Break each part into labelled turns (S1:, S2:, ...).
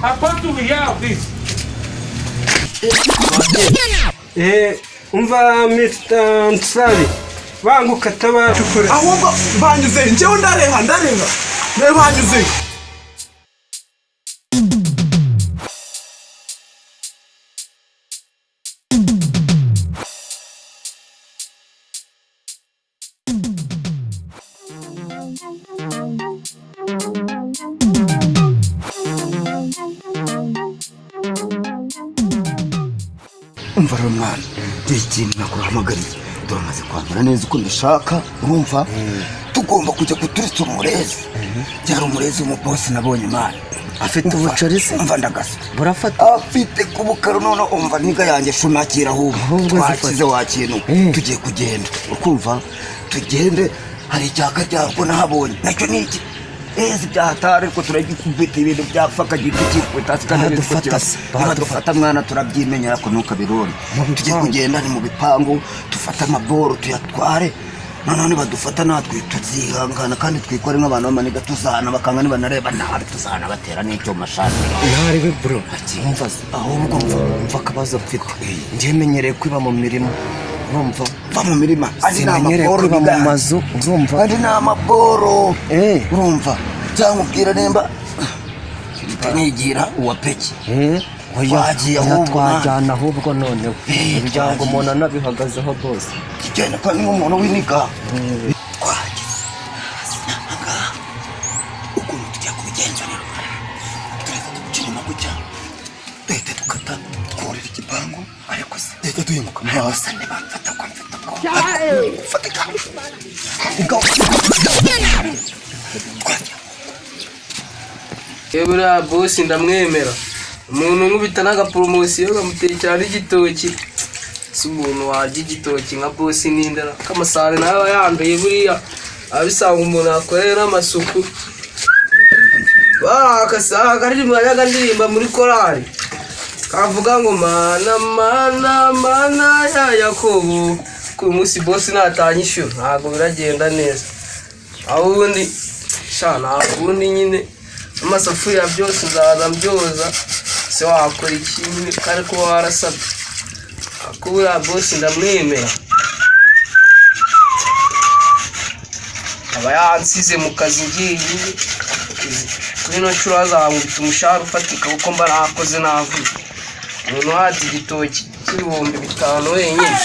S1: Apostle, we hear of this.
S2: Umva Mr. Nsabi, banguka tabacukura.
S3: Ahubwo banyuze, njyewe ndareha, ndareha, nawe banyuze.
S4: Umva rero mwana, dore ikintu nakuhamagariye. Dore amaze kwambara neza uko mbishaka. Urumva tugomba kujya kuturitsa umurezi. Byari umurezi w'umubosi nabonye, mwana.
S5: Afite
S4: Umva,
S5: ubucori se?
S4: Umva, ndagasa.
S5: Burafata.
S4: Afite ku bukaro. None umva, niga yanjye shunakira ahubwo.
S5: Ahubwo
S4: twakize
S5: zifata.
S4: wakintu.
S5: Eh.
S4: Tugiye kugenda, ukumva tugende. Hari icyaka ryabwo nahabonye, nacyo ni iki ezi byahatari, ariko turagikubita ibintu byapfa akagita ukikubita hasi kandi
S5: Baradufata
S4: ariko
S5: se,
S4: baradufata mwana, turabyimenya, ariko ntukabirore.
S5: Mu
S4: Tugiye
S5: bipangu.
S4: kugenda ni mu bipangu, dufate amaboro tuyatware. Noneho nibadufata natwe tuzihangana kandi twikore nk'abantu b'amaniga. Tuzahana bakanga, nibanareba nabi tuzahana batera n'icyuma shati.
S5: Ntariwe bro, umva se.
S4: Ahubwo mva.
S5: Umva akabazo mfite, njye menyereye kwiba mu mirima, urumva?
S4: Va mu mirima andi ni
S5: Simenyereye
S4: amaboro
S5: kwiba mu
S4: biganje.
S5: mazu, urumva?
S4: Andi ni amaboro.
S5: Eh.
S4: Urumva cyangwa ubwira nimba nigira uwa peki.
S5: Eh, oya.
S4: Twagiye
S5: Oya,
S4: ahubwo,
S5: twajyana ahubwo noneho.
S4: Eh,
S5: Ibyango
S4: twagiye.
S5: umuntu anabihagazeho bose.
S4: Tugenda kandi nk'umuntu w'iniga twagize ahangaha. Ukuntu tujya kubigenza rero, turaza duca inyuma gutya, duhita dukata twurira igipangu, ariko se duhita duhinguka hasi ntibamfata ko mfite ubwoba. Fatika ubwo twajya.
S6: Yewe, buriya bosi ndamwemera. Umuntu nkubita n'agaporomosiyo kamutekera n'igitoki. Si umuntu warya igitoki nka bosi n'indara k'amasahani nawe aba yanduye. Buriya abisanga umuntu akorera n'amasuku. Akasaha karirimba yajyaga ndirimba muri korali kavuga ngo "Mana, mana, mana ya Yakobo". Ku uyu munsi bosi natanyishyura ntabwo biragenda neza. Aho ubundi sha, nta kundi nyine, amasafuriya byose uzaza mbyoza. Se wakora iki nyine kare kuba warasabye? Ariko buriya bosi ndamwemera, aba yansize mu kazi ngiye nyine. Kuri ino nshuro azamwita umushahara ufatika kuko mba nakoze navuye. Umuntu uhata igitoki cy'ibihumbi 5 wenyine.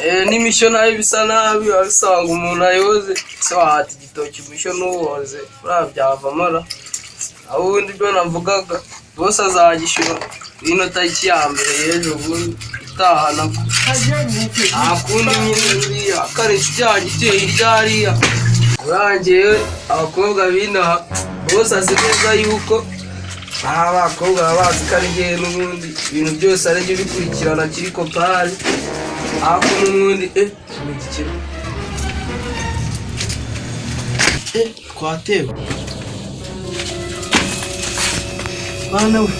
S6: Eh, n'imishyo nayo bisa nabi, biba bisanga umuntu ayoze. Se wahata igitoki umushyo ntuwoze? Buriya byavamo ra. Aho ubundi ibyo navugaga, bose azagishyura ino tariki ya mbere y'ejo bundi itaha nako. Nta kundi nyine, buriya kare inshuti yanjye ituye hirya hariya urangiye abakobwa b'inaha bose azi neza yuko aha abakobwa baba bazi ko ari njyewe n'ubundi ibintu byose ari njye ubikurikirana kiri kopari. Ariko n'ubundi ni igikino. Twatewe bana we.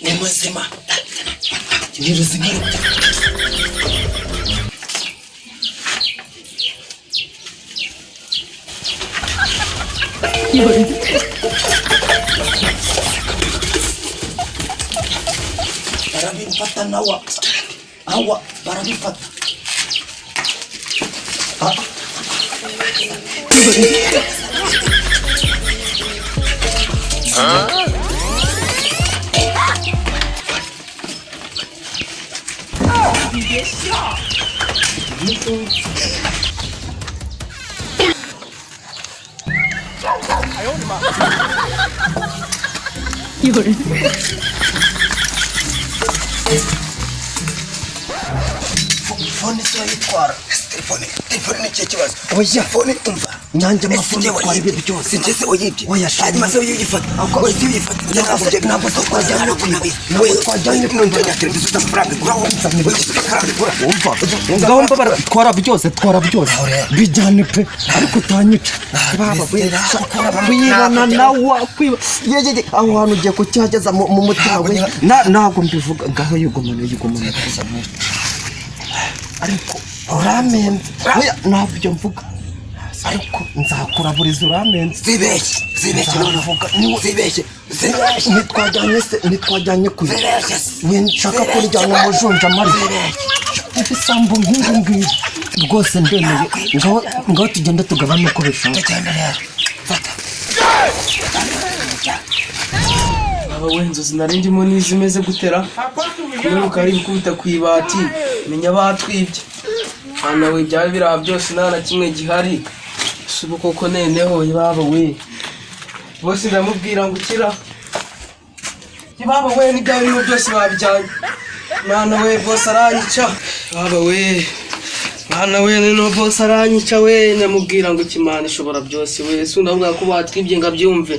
S4: Ni muzima, ni ruzima. Barabifata nawa awa, barabifata. Fone se urayitwara. Telefone, telefone ni ikihe kibazo?
S5: Oya.
S4: Telefone, umva.
S5: Nanjye
S4: Ese
S5: amafone
S4: njyewe
S5: twara
S4: wayibye?
S5: ibi byose.
S4: Si njye se wayibye?
S5: Oya, shema.
S4: Hanyuma se uyifata, wese uyifata.
S5: Ntabwo twajyanye kwiba. Ntabwo twajyanye
S4: kwiba.
S5: kwiba.
S4: Televiziyo ufite amafaranga iguraho, ufite amafaranga igura.
S5: Umva, ngaho mbabara, twara byose, twara byose, bijyane pe, ariko utanyica. Baba we, kwibana nawe, kwiba yegege aho hantu ugiye kucyageza mu mutima we. Ntabwo mbivuga. Ngaho yigumane, yigumane, ariko uramenze. Oya, ntabyo mvuga, ariko nzakuraburiza, uramenze.
S4: Zibeshye, zibeshye noneho.
S5: Nzavuga.
S4: Zibeshye, zibeshye.
S5: Ntitwajyanye se? Ntitwajyanye kure?
S4: Zibeshye.
S5: Nshaka kuryana umujunjamari ibisambo nk'ibi ngibi rwose. Ndemeye, ngaho, ngaho tugende tugabane uko bishaka.
S4: Tugenda rero, fata.
S6: Aba we, inzozi nari ndimo n'izimeze gutera kumeruka ari gukubita ku ibati, menya batwibye. Mwana we, byaba biriya byose nta na kimwe gihari. Si ubu koko noneho, baba we, bose ndamubwira ngo ukira. Baba we, n'ibya birimo byose babijyanye. Mwana we, bose aranyica. Baba we, mwana we, noneho bose aranyica we. Ndamubwira ngo ikimana ishobora byose we. Si ndavuga ko batwibye ngo abyumve.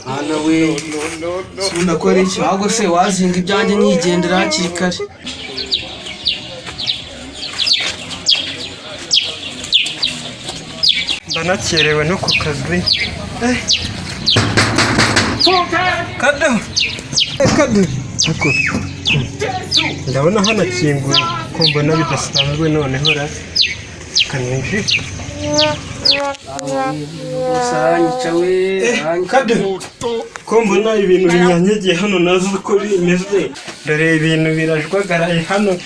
S6: Mwana we, ndakora iki? Ahubwo se wazinga ibyanjye nkigendera hakiri kare.
S2: Ndanakerewe no ku kazi. Kado. Kado. Ariko ndabona hanakinguye, ko mbona bidasanzwe noneho ra kaninjire.
S6: Bose aranyica we, aranyica.
S2: Kado, ko mbona ibintu binyanyagiye hano, nazi uko bimeze? Dore ibintu birajwagaraye hano.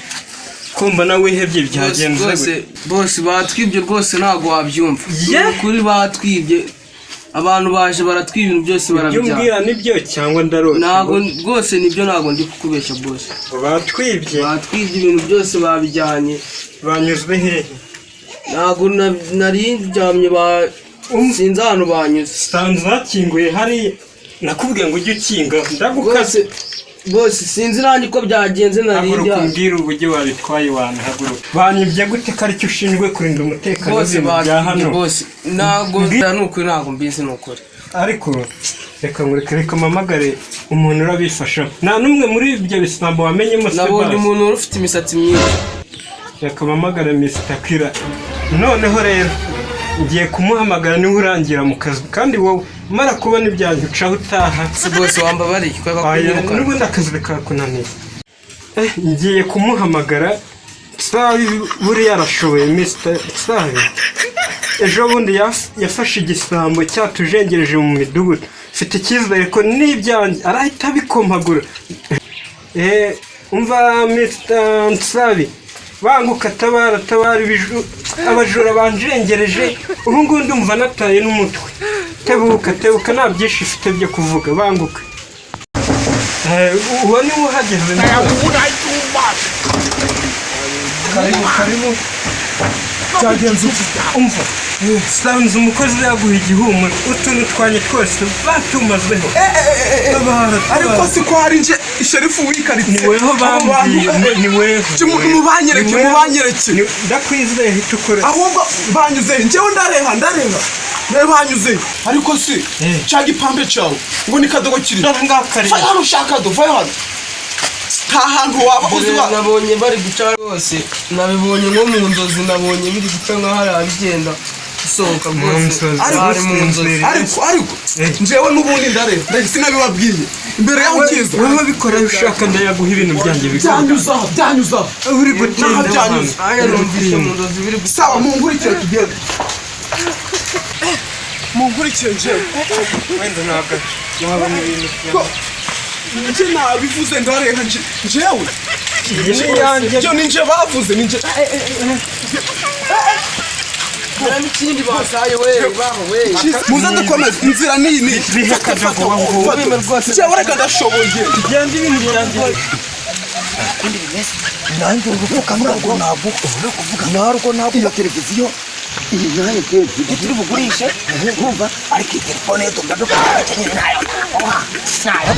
S2: Ko mbona wihebye, byagenze
S6: Rwose
S2: gute?
S6: bose batwibye rwose, ntabwo wabyumva.
S2: Ye?
S6: Ni ukuri batwibye, abantu baje baratwiba ibintu byose
S2: Ibyo
S6: barabijyana.
S2: umbwira nibyo cyangwa ndarota?
S6: Ntabwo rwose nibyo, ntabwo ndi kukubeshya bose.
S2: Batwibye?
S6: Batwibye ibintu byose babijyanye.
S2: Banyuzwe hehe?
S6: Ntabwo nari ndyamye ba, sinzi ahantu banyuze.
S2: Sanze hakinguye hariya, nakubwiye ngo ujye ukinga, ndagukase.
S6: Rwose bose sinzi nanjye uko byagenze, nari
S2: Haguruka
S6: ndyamye.
S2: umbwire uburyo wabitwaye wantu. Haguruka. Banyibye gute ko aricyo ushinzwe kurinda umutekano
S6: Bose
S2: w'ibintu bya
S6: batwibye
S2: hano?
S6: bose, ntabwo ni ukuri, ntabwo mbizi ni ukuri.
S2: Ariko reka ngureke, reka mpamagare umuntu urabifasha. Nta n'umwe muri ibyo bisambo wamenyemo se?
S6: Nabonye
S2: Basi.
S6: umuntu wari ufite imisatsi myinshi.
S2: Reka mpamagare Mr. Kira. Noneho rero ngiye kumuhamagara, niwe urangira mu kazi, kandi wowe mara kubona ibyanjye ucaho utaha.
S6: Si bose wambabariye kubera
S2: Aya,
S6: kunyirukana.
S2: n'ubundi akazi kakunaniye. Ngiye kumuhamagara. Sabi buriya arashoboye, Mr. Sabi. Ejo bundi yafashe igisambo cyatujengereje mu midugudu. Mfite icyizere ko n'ibyanjye arahita abikomagura. Umva Mr. Nsabi, banguka, tabara, tabara, abajura banjengereje. Ubu ngubu ndumva nataye n'umutwe. Tebuka, tebuka, nta byinshi ufite byo kuvuga, banguka. Uwo niwe uhageze nawe.
S3: Karibu, karibu. Byagenze ute?
S2: Umva, sanze umukozi yaguha igihumuro, utuntu twanjye twose batumazeho. Tabara,
S3: Ariko
S2: tabara.
S3: si ko hari nje sheriff w'ikaritsiye?
S2: Ni weho bambwiye, ni weho.
S3: Mubanyereke.
S2: Ni weho.
S3: Mubanyereke.
S2: Ndakwizeye, hita ukora.
S3: Ahubwo banyuze, njyewe ndareha, ndareha nawe banyuze. Ariko si cya gipambe cyawe ngo ni kadogo kiri?
S2: Dore ngakariye.
S3: Vayo hano ushaka do, vayo hano, nta hantu waba uzi wa.
S6: Nabonye bari guca rwose, nabibonye nko mu nzozi, nabonye biri guca nkaho hari abigenda bisohoka
S2: Mu
S6: rwose.
S2: nzozi.
S6: Bari mu nzozi.
S3: Ariko njyewe n'ubundi ndareba, sinabibabwiye imbere yaho ukiza?
S2: Wowe bikora ushaka, ndayaguha ibintu byanjye bikora.
S3: Byanyuzaho, byanyuzaho.
S2: Uri gutinda.
S3: Naho byanyuze.
S6: Aya, numvise mu nzozi biri guca.
S3: Sawa, munkurikire tugende, munkurikire njyewe.
S2: Wenda ntabwo wabona ibintu byawe.
S3: Nje nabivuze, ndareha njyewe.
S2: Iyi ni iyanjye.
S3: Njye ni nje bavuze, ni nje.
S6: Nta n'ikindi basaye we, baba we.
S3: Muze dukomeze, inzira ni iyi.
S2: Bihe akadogo wowe.
S3: Njyewe reka, ndashoboye.
S2: Tugende, ibintu byanjye.
S4: Nanjye urufuka ntabwo, ntabwo narwo, ntabwo iyo televiziyo. Iyi nayo kenshi ibyo turi bugurishe, urumva, ariko iyi telefone yo tugaduka nyine nayo nayo.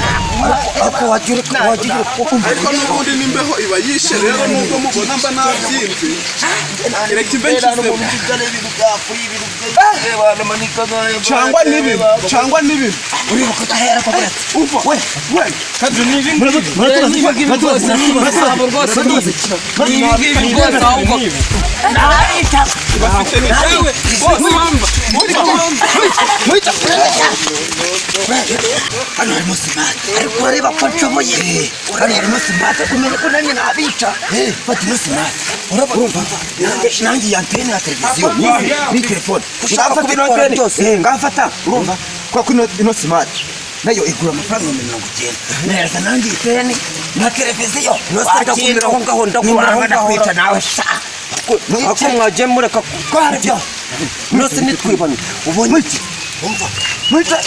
S5: Ariko wajya ureka, wajya ureka umva.
S3: Ariko n'ubundi n'imbeho iba yishe rero, nubwo mubona mba nabyimvye, reka imbe nshizemo. Cyangwa nibi, cyangwa nibi.
S4: Ureba ko udahera ko buretse.
S3: Uva we we.
S2: Kadu, ni ibi ngibi.
S6: Ni ibi ngibi rwose, ni ibisambo rwose, ni ibi. Ni ibi ngibi rwose ahubwo.
S3: Bafite ni
S6: Yewe, mwamba.
S4: Hano harimo smart, ariko urareba ko nshoboye. Hano harimo smart, umenye ko nanjye nabica. Fata ino smart, urumva, nanjye iyi antene ya televiziyo ni telefone ushaka kubitwara byose, ngafata, urumva, kubera ko ino smart nayo igura amafaranga 90,000. Nereza nanjye iyi teni na televiziyo.
S5: Ndakumira aho ngaho, ndakumira aho ngaho.
S4: Ndakwica nawe sha.
S5: Ako mwagiye mureka
S4: Twara byo.
S5: Nose nitwibane.
S4: Ubonye iki? Umva.
S5: Mwica.